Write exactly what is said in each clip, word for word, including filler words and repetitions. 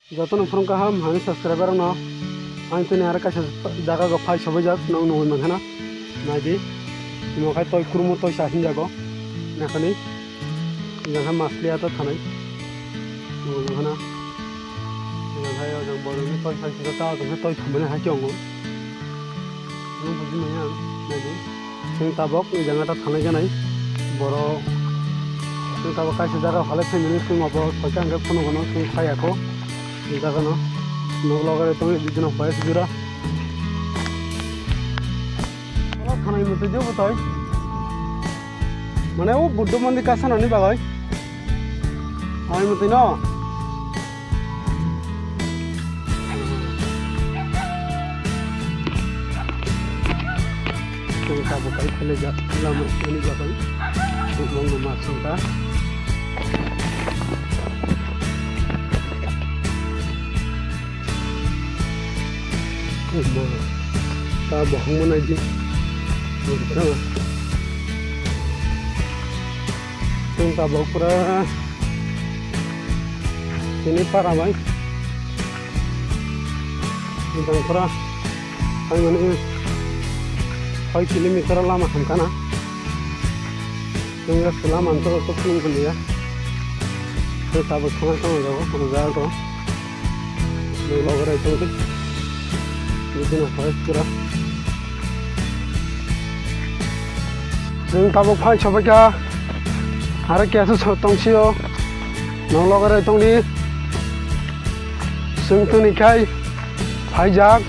Jotono phone kaham hani subscriber no. Ang tini aro kaisa jaga go phai sobai jak, nwng nugwi mankha na. Naidi. Imo khai toi kurmo toi sa hinjago. Nakhani. Imo kha masli ata thanai. Nugwi mankha na. Imo khai o jang borok ni toi phai sida ta jang toi thamani hai chongo. Nwng buji manya naidi. Chwng tabok o jaga ta thanai ganai. Borok. Chwng tabok kaisa jaga halai phaimani chwng obo soita hwnkhe phunukgo no chwng phaiya kho. Jagano nok loge tongwi bidino pai sujura. Oro thanai mwtwi de bwtwi. Mane o Buddha mandir kasanani bagwi. Thanai mwtwi no. Chwng tabuk kai khwlaijak lama sani bagwi. Bumung no ma chwng ta. Bumung ta bohong ma naidi. Chwng tabuk pura chini para bai. Bwtang pura phaimani soi kilometer lama hamkha na. Chwng ya lama ang tok tok chwng kaliya. Chwng tabuk thangna tongjago, tongjago. Nwng logorai tongdi. Bidino phai pura. Chwng tabuk phai sobaikha. Aro kesu so tongsio. Nwng logorai tongdi. Chwng tini khai phaijak.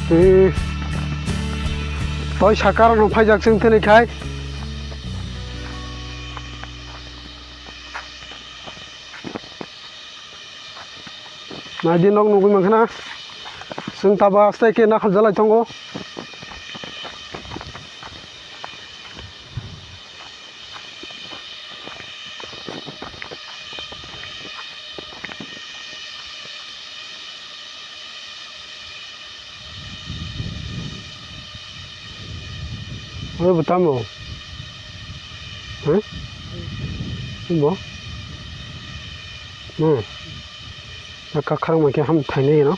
Twi toi sakar no phaijak chwng tini khai. Naidi nok nugwi mankha na. Chwng tabuk aste khe nakhal jalai tongo. Oi bo tamo? Hah? Bo? Hmm. Kakharang ma khe ham thainai no.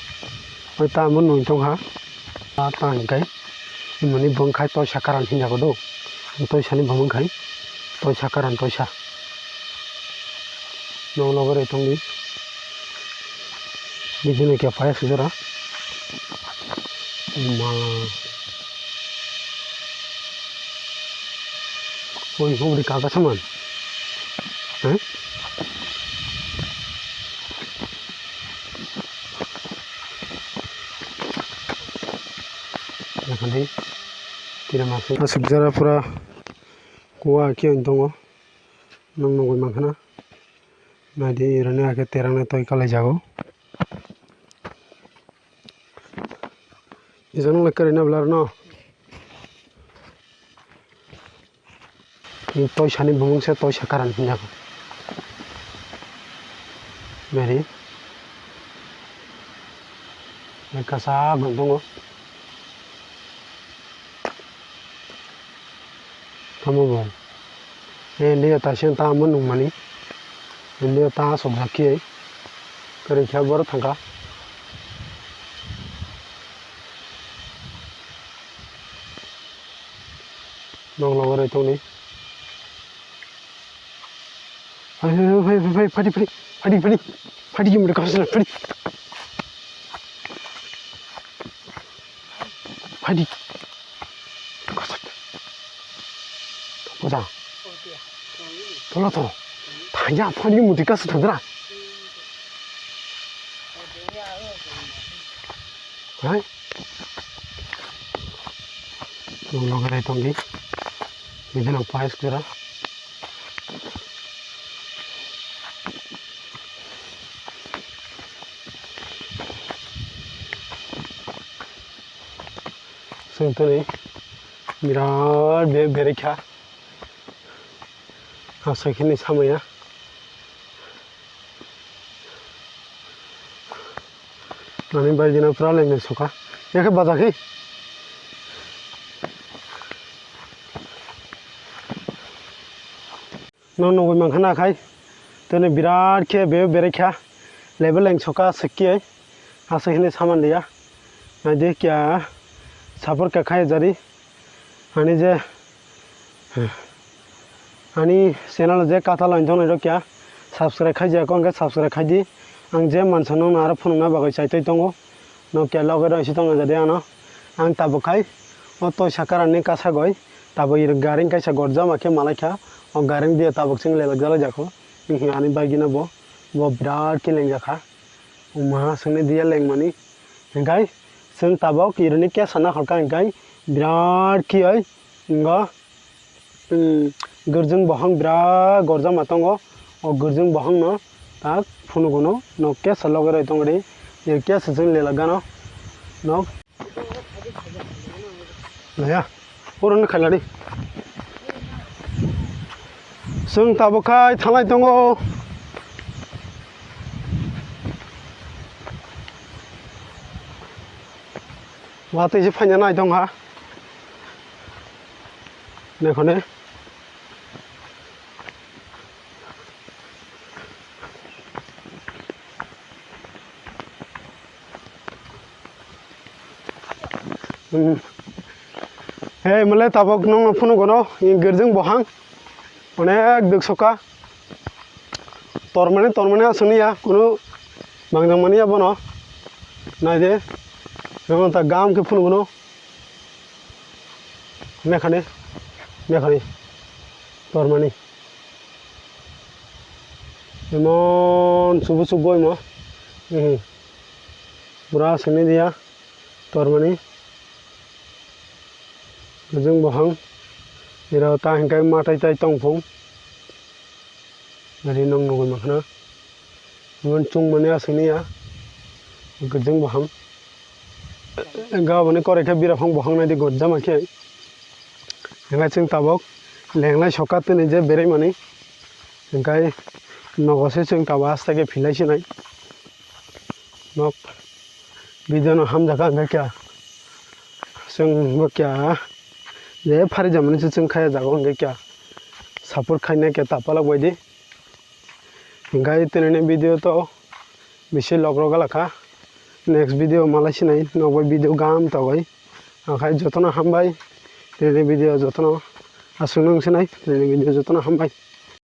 Oi tamo nung tong ha. Ta ta hwnkhe imoni bwngkhai toisa karan hinjago do. Toisani bwngkhai toisa karan toisa. Nokno bagwi tongdi. Bidino khe paya sujara. Ma. Oi hobri kaga saman. Hah? Nakhandi, kira masuk. Asuk jara pura kuwa kiyang tongo. Nung nugui mankha na. Naidi, ironi ake terang na toi kalai jago. Ijanong le kwrwi na bwlarno. Ni toisani bumung se toisa karan hinjago. Meri. Ni kasak tongo. Tamo bo. India ta siyan ta amo nungmani. India ta asok jaki ai. Kari kya boro thangka. Nong logo rai tongni. Hai, hai, hai, hai, hai, phadi, phadi, phadi, phadi, phadi, phadi, phadi. Bojang. Tolo to. Thangya phadi muti kasu thangra. Hai. Nong logo rai tongni. Bidino pais kira. Chwng tini birat be-, berekha. Asai khe ni samaya. Nani bai dina pura leng leng soka. Yakhe baja khe. No nugui mankha na khai. Tini birat khe be berekha. Level leng soka sikki ai, asa hini saman dia. Naidi kya sapor kya khai jari. Ani je, ani channel je kata lain tongnai rok kya subscribe khai jaya kong khe subscribe khai di. Ang je mansa nong aro phunukna bagwi chai twi tongo. No kya loge roi si tongo jadi ano. Ang tabuk khai o toi sakarani kasa goi tabuk garing kaisa gorjama khe malai kha. O garing dia tabuk chwng lelak jalai jako. Ani bagino bo, bo birat khe lengjak kha. Wngma swngni diya lengmani. Hingkai chwng tabok ironi kesa nakhorkha hingkai birat khiyoi wngkha, gwrjwng bohang birat gorjama tongo. O gwrjwng bohangno tak phunugo no nok kesa loge roi tongri. Ir kesa chwng lelak gano nok. Naya, oro no khailani. Chwng tabuk khai thalai tongo. Watwi se phaina nai tong ha. Nekhone. Hei mole tabok nongno phunuk gono, i gwrjwng bohang onek dwk soka. Tormani tormani aswk nw ya, kunu mangjak mani ya bono. Nai de, nongno ta gam khe phunuk gono. Mekhani, mekhani, tormani. Emon chubu chubu imo. Pura sini dia, tormani. Gwrjwng bohang. Iro ta hingkai matai tai tongphung. Nari nong nugui makhna. Emon chwng mani aswk nw ya. Gwrjwng bohang. Gaboni korai khe bira phang bohang nai di gorjama khe. Hingke chwng tabok lenglai soka tini je berai mani. Hingke nogo se chwng tabok aste khe philai sinai. Nok video no hamjaka hingke kya. Chwng bo kya. Je phari jamani se chwng khaya jago hingke kya. Support khainai khe tapalok bai di. Hingke tini ni video to bisi log rok gala kha. Next video malai sinai, nokbai video gam togoi. Akhai jotono hambai. Tini video jotono aswk nung sinai, tini video jotono hambai.